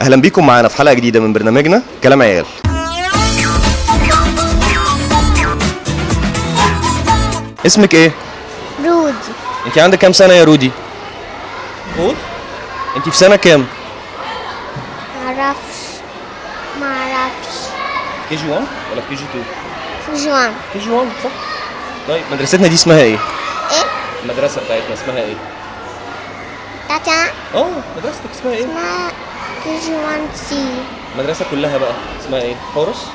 اهلا بيكم معانا في حلقة جديدة من برنامجنا كلام عيال. اسمك ايه؟ رودي. انت عندك كام سنة يا رودي؟ four. انت في سنة كام؟ معرفش. KG 1 ولا في KG 2؟ في 1. KG 1 صح؟ طيب مدرستنا دي اسمها ايه؟ ايه؟ المدرسة بتاعتنا اسمها ايه؟ بتاعتي انا؟ مدرستك اسمها ايه؟ اسمها KG 1 C. المدرسة كلها بقى اسمها ايه؟ حورس؟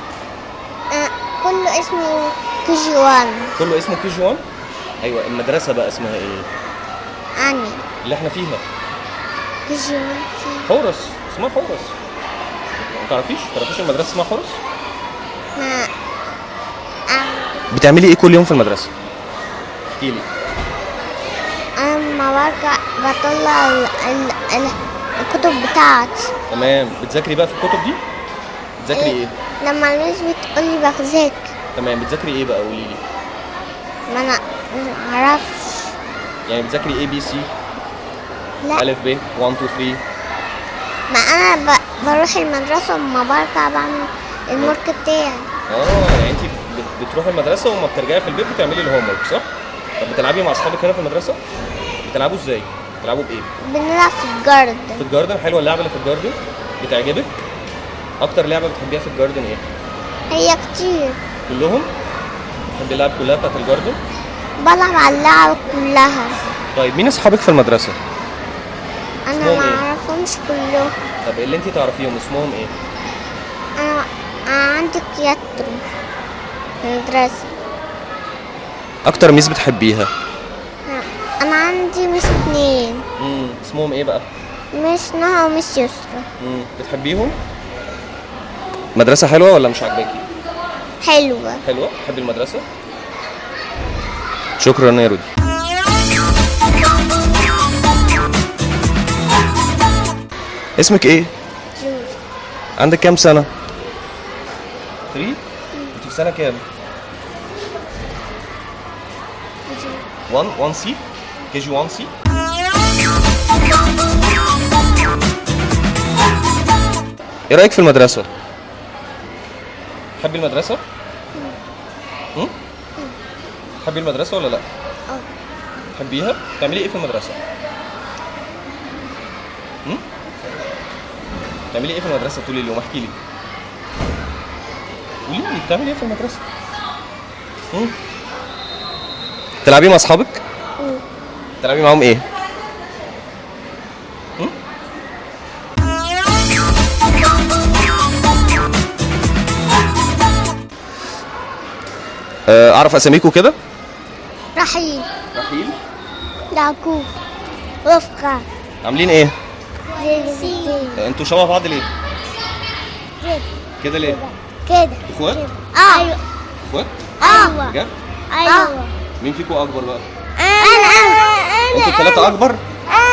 كله اسمه KG 1. كله اسمه KG 1؟ ايوه المدرسة بقى اسمها ايه؟ اني اللي احنا فيها KG 1 C. حورس، اسمها حورس. ما تعرفيش؟ تعرفيش المدرسة اسمها حورس؟ ما بتعملي ايه كل يوم في المدرسة؟ احكي لي. انا لما برجع بطلع الكتب بتاعتي. تمام، بتذاكري بقى في الكتب دي؟ بتذاكري ايه؟ لما ال miss بتقولي بذاكر. تمام، بتذاكري ايه بقى؟ قولي لي. ما انا معرفش. يعني بتذاكري A B C؟ لا. ألف ب 1 2 3. ما انا بروح المدرسة وما برجع بعمل ال homework بتاعي. يعني انت بتروحي المدرسة وما بترجعي في البيت بتعملي ال homework صح؟ طب بتلعبي مع اصحابك هنا في المدرسة؟ بتلعبوا ازاي؟ بتلعبوا بايه؟ بنلعب في ال garden. في ال garden؟ حلوة اللعبة اللي في ال garden؟ بتعجبك؟ اكتر لعبه بتحبيها في ال garden ايه؟ هي كتير. كلهم؟ بتحبي اللعب كلها بتاعت ال garden؟ بلعب على اللعب كلها. طيب مين اصحابك في المدرسة؟ انا ما اعرفهمش كلهم. طب اللي انت تعرفيهم اسمهم ايه؟ انا عندي كياترو في المدرسة. اكتر miss بتحبيها؟ انا عندي miss 2. اسمهم ايه بقى؟ miss نهى و miss يسرا. بتحبيهم؟ مدرسة حلوة ولا مش عاجباكي؟ حلوة. حلوة؟ بتحبي المدرسة؟ شكرا يا رودي. اسمك ايه؟ جوري. عندك كام سنة؟ 3؟ انت في سنة كام؟ 1 C؟ KG 1 C؟ ايه رأيك في المدرسة؟ تحبي المدرسة؟ تحبي المدرسة ولا لأ؟ تحبيها؟ بتعملي ايه في المدرسة؟ بتعملي ايه في المدرسة طول اليوم؟ احكي لي. قولي لي بتعملي ايه في المدرسة؟ تلعبي مع اصحابك؟ تلعبي معاهم ايه؟ اعرف اساميكوا كده؟ رحيل. رحيل، يعقوب، رفقة. عاملين ايه؟ كويسين. انتوا شبه بعض ليه؟ كده ليه؟ كده. اخوات؟ ايوه. اخوات؟ ايوه. بجد؟ ايوه. مين فيكم اكبر بقى؟ انا. انتوا الثلاثة اكبر؟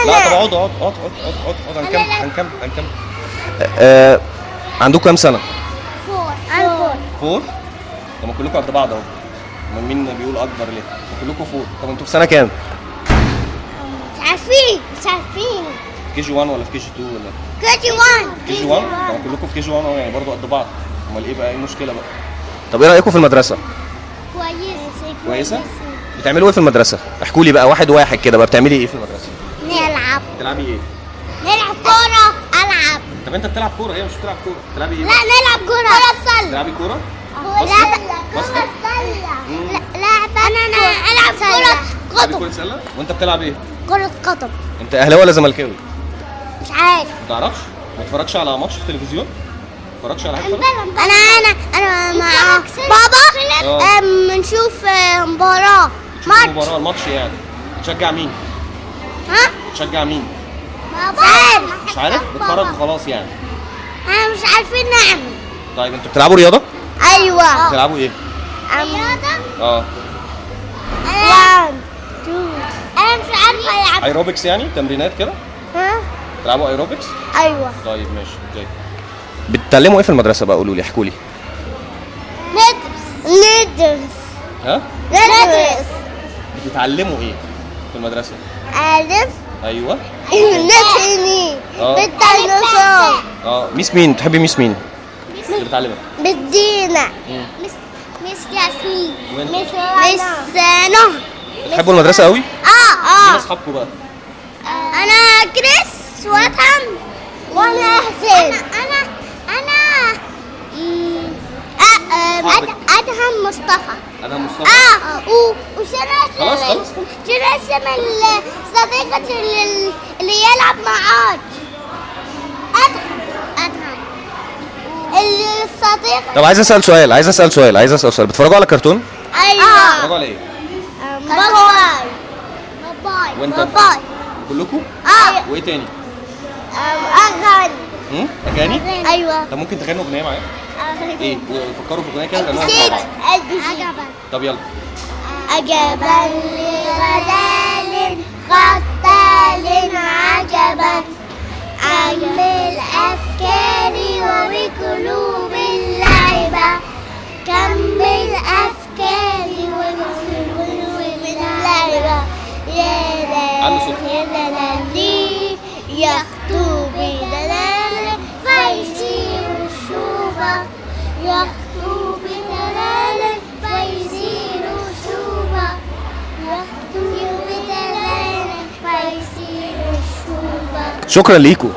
لا طب اقعدوا اقعدوا اقعدوا اقعدوا اقعدوا هنكمل هنكمل. عندكم كام سنة؟ 4. 4؟ طب ما كلكم قد بعض اهو. امال مين بيقول اكبر ليه؟ كلكم 4. طب انتوا في سنة كام؟ مش عارفين. مش عارفين. في KG 1 ولا في KG 2 ولا؟ KG 1. KG 1؟ طب كلكم في KG 1 اهو، يعني برضه قد بعض. امال ايه بقى؟ ايه المشكلة بقى؟ طب ايه رأيكم في المدرسة؟ كويسة. كويسة؟ بتعملوا ايه في المدرسة؟ احكوا لي بقى واحد واحد كده بقى، بتعملي ايه في المدرسة؟ نلعب. بتلعبي ايه؟ نلعب كورة. العب. طب انت بتلعب كورة؟ هي مش بتلعب كورة، بتلعبي ايه؟ لا نلعب كورة. سلة. بتلعبي كورة؟ لا basket؟ لا انا العب كرة قدم. كرة سلة؟ وانت بتلعب ايه؟ كرة قدم. انت اهلاوي ولا زملكاوي؟ مش عارف. ما تعرفش؟ ما تتفرجش على ماتش في التلفزيون؟ ما تتفرجش على حاجة خالص؟ انا مع بابا بنشوف مباراة. ماتش. مباراة الماتش يعني. تشجع مين؟ ها؟ تشجع مين؟ مش عارف. مش عارف؟ بتتفرج وخلاص يعني. انا مش عارفين نعمل. طيب انتوا بتلعبوا رياضة؟ ايوه. بتلعبوا ايه؟ رياضة؟ 1 2. انا مش عارفة العب. ايروبكس يعني؟ تمرينات كده؟ ها؟ بتلعبوا ايروبكس؟ ايوه. طيب ماشي. طيب بتتعلموا ايه في المدرسة بقى؟ قولوا لي، احكوا لي. ندرس. ها؟ ندرس. بتتعلموا ايه في المدرسة؟ ألف. ايوه. نتني. بالديناصور. اه miss مين؟ بتحبي miss مين؟ اللي بتعلمك؟ miss دينا. miss ياسمين. وانت؟ miss نهى. بتحبوا المدرسة قوي؟ اه. مين اصحابكم بقى؟ انا كريس وادهم وانا حسين. انا صاحبك. ادهم مصطفى. انا مصطفى. وشنو خلاص خلاص. شنو اسم صديقتي اللي يلعب معاك؟ ادهم اللي الصديق. طب عايز اسال سؤال، عايز اسال سؤال، عايز اسال سؤال. بتتفرجوا على كرتون؟ ايوه. بتتفرجوا على ايه؟ باباي. باباي. وانت؟ باباي. كلكم؟ اه. وايه تاني؟ اغاني. اغاني؟ ايوه. طب ممكن تغنوا اغنية معايا؟ ايه؟ وفكروا في اغنية كده غنوها مع بعض. عجبا. طب يلا. عجبا لغزال قتال عجبا عن بالأفكار وبقلوب اللعبة. كم بالأفكار وبقلوب اللعبة. يا علي صوتك. لا يا لا يخطو بدلال فيصير الشوبة. يخطو بدلال فيصير الشوبة. يخطو بدلال فيصير الشوبة. شكرا ليكم.